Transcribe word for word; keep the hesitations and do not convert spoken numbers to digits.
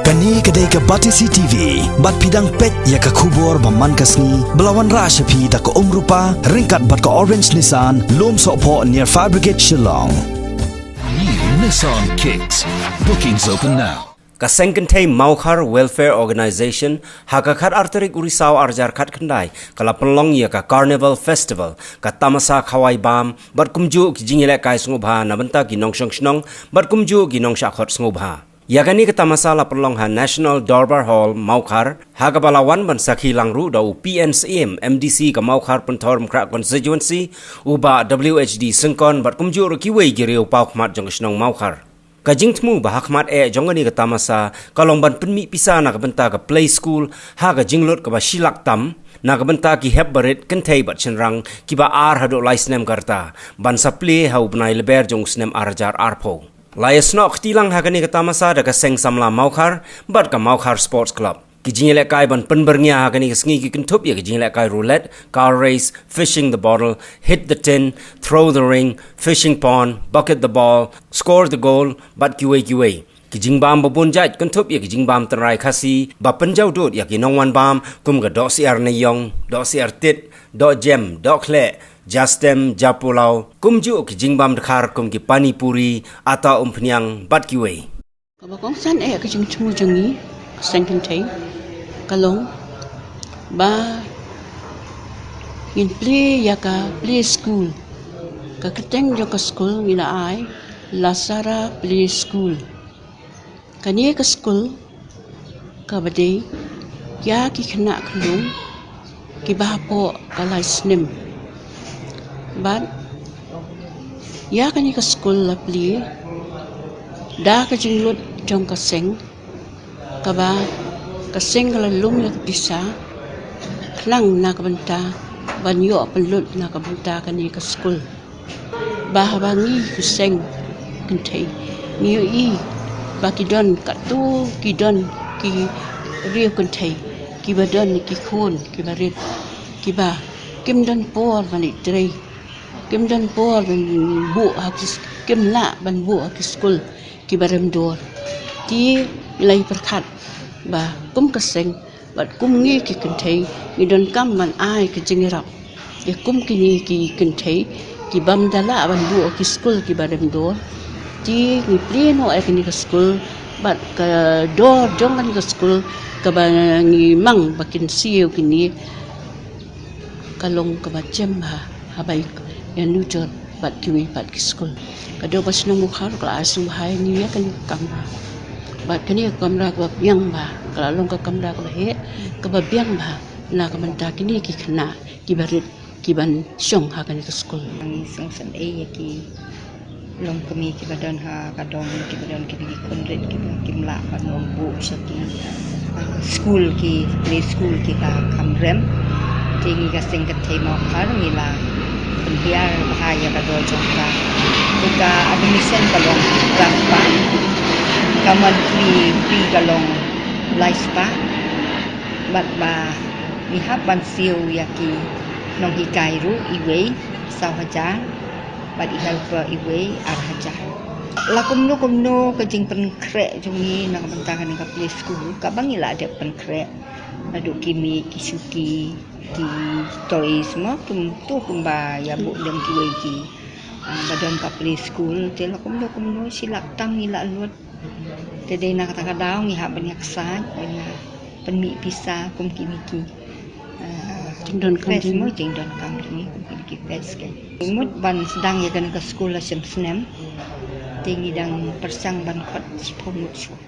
Kane ka dei ka Batesi T V, bad phi dang peit ïa ka khubor ba man ka sngi, ba la wanrah sha phi da ka Umrupa, ryngkat bad ka Orange Nissan, Lum Sohphoh near Fire Brigade Shillong. New Nissan Kicks. Bookings open now. Ka Seng Kynthei Mawkhar Welfare Organization, ha ka khat ar tarik u Risaw ar hajar khat khyndai, ka la pynlong ïa ka Carnival Festival, ka tamasa khawai bam, bad kumjuh ki jingïalehkai sngewbha na bynta ki nongshong shnong, bad kumjuh ki nongshah khot sngewbha. Ïa kane ka tamasa la pynlong ha National Dorbar Hall, Mawkhar, ha kaba la wan ban sakhi lang ruh da u P N Syiem, M D C ka Mawkhar Pynthorumkhrah Constituency, u Bah W H D Syngkon, bad kumjuh ruh kiwei ki riew paw khmat jong ka shnong Mawkhar. Ka jingthmu ba ha khmat eh jong kane ka tamasa, ka long ban pynmih pisa na ka bynta ka Play School, ha ka jinglut kaba shi lak tam, na ka bynta ki hep barit kynthei bad shynrang, kiba ar haduh lai snem ka rta, ban sa plie ha u bnai Lber jong u snem ar hajar arphew. La ïasnoh kti lang ha kane ka tamasa da ka Seng Samla Mawkhar, bad ka Mawkhar Sports Club. Ki jingïalehkai ban pynbyrngia ha kane ka sngi ki kynthup ïa ki jingïalehkai roulette, car race, fishing the bottle, hit the tin, throw the ring, fishing pond, bucket the ball, score the goal, bad kiwei kiwei. Ki jingbam ba bun jait kynthup ïa ki jingbam tynrai Khasi, ba pynjaw dud ïa ki nongwan bam, kum ka dohsyiar neiïong, dohsyiar tit, dohjem, dohkhleh, jastem, japulaw, kumjuh ki jingbam dkhar kum ki pani puri, ata umphniang, bad kiwei. Kaba kongsan eh ka jingthmu jong ngi, Seng Kynthei, ka long ba ngin plie ïa ka Play School. Ka kyrteng jong ka skul ngi la ai Lasara Play School. Kane ka skul kaba dei ïa ki khynnah khynlung kiba hapoh ka lai snem. Bad ïa kane ka skul la plie da ka jinglut jong ka seng, kaba ka seng ka la lum ïa ka pisa khnang na ka bynta ban ïoh pynlut na ka bynta kane ka skul. Ba haba ngi ki Seng Kynthei ngi ïohi ba ki don katto, ki don ki riew kynthei kiba don ki khun kiba rit, kiba kim don por ban leit trei, kim don por ban buh ha ki s-, kim lah ban buh ha ki skul kiba rem dor. Te ngi la ïa pyrkhat ba kum ka seng bad kum ngi ki kynthei ngi donkam ban ai ka jingïarap ïa kum kine ki kynthei kibym da lah ban buh ha ki skul kiba rem dor. Te ngi plie noh ïa kane ka skul bad ka dor jong kane ka skul kaba ngi mang ba kin siew kine ka long kaba jem bha haba ïa nujor bad kiwei pat ki skul. Ka Dorbar Shnong Mawkhar ka la ai sngewbha ïa ngi ïa kane ka kamra. Bad kane ka kamra kaba biang bha, ka la long ka kamra kaba heh, kaba biang bha na ka bynta kine ki khynnah kiba rit kiban shong ha kane ka skul. Ngi sngewsynei ïa ki longkmie kiba don ha ka dong, kiba don kiba ki khun rit kiba kim lah ban wan buh sha ki, ah, skul ki, play school ki ha kham rem. Te ngi ka Seng Kynthei Mawkhar ngi la pynhiar bha ïa ka dor jong ka. Te ka admission ka long klas ba, ka monthly fee ka long lai spah. Bad ba ngi hap ban siew ïa ki nonghikai ruh iwei saw hajar, bad i helper iwei ar hajar. La kumno kumno ka jingpynkhreh jong ngi na ka bynta kane ka play school, kaba ngi la dep pynkhreh. Naduh ki mih, ki shuki, ki toys mo, kumto kumba ïa buh lem kiwei ki, ah, ba don ka play school, te la kumno kumno shi lak tam ngi la lut. Te dei na kata ka daw ngi hap ban ïa ksaid, ban ïa pynmih pisa kum kine ki, ah, jingdonkam fes jong mo, jingdonkam jong ngi kum kine ki fes ke. Mut ban sdang ïa kane ka skul la shem snem. Te ngi dang pyrshang ban khot shiphew ngut shuh.